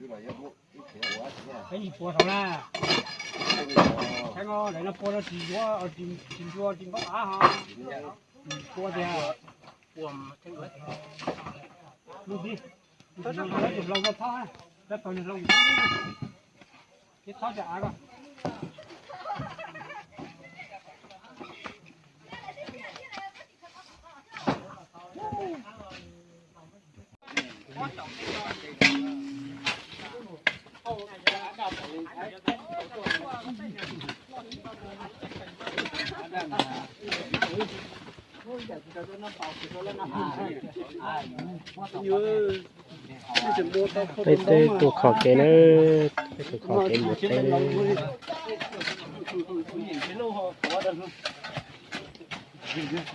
Peb yim pua saud na. Saib no, daim no pua no tsis ntsuab, tsis ntsuab tsis npaub av ho. Pua tias mus ntxiv, tus hlau no txhob, peb pawg niag hlau, ces txhob cov av ko. Peb twb tuaj kho kev na, peb tuaj kho kev mus teb na.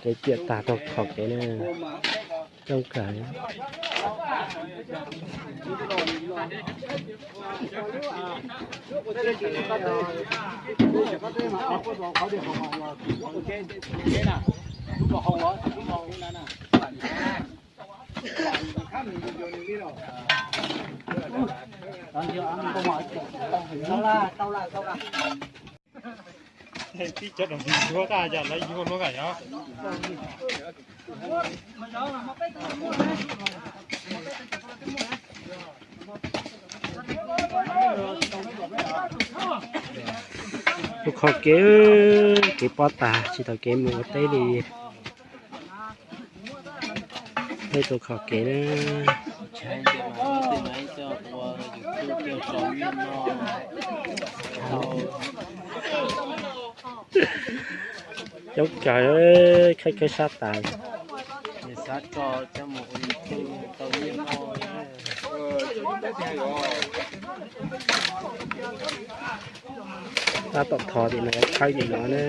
Kev ciam tag tuaj kho kev na, coob kawg. Tib cov dog ntxig ntsuab tag yog lawv yuag luaj kawg yog. Tuaj kho kev, kev pob tag tsis tau kev mus ua teb li. Peb tuaj kho kev na. Coob kawg, khawb khawb sab tas. Tab tom thov tim no khawb tim no na.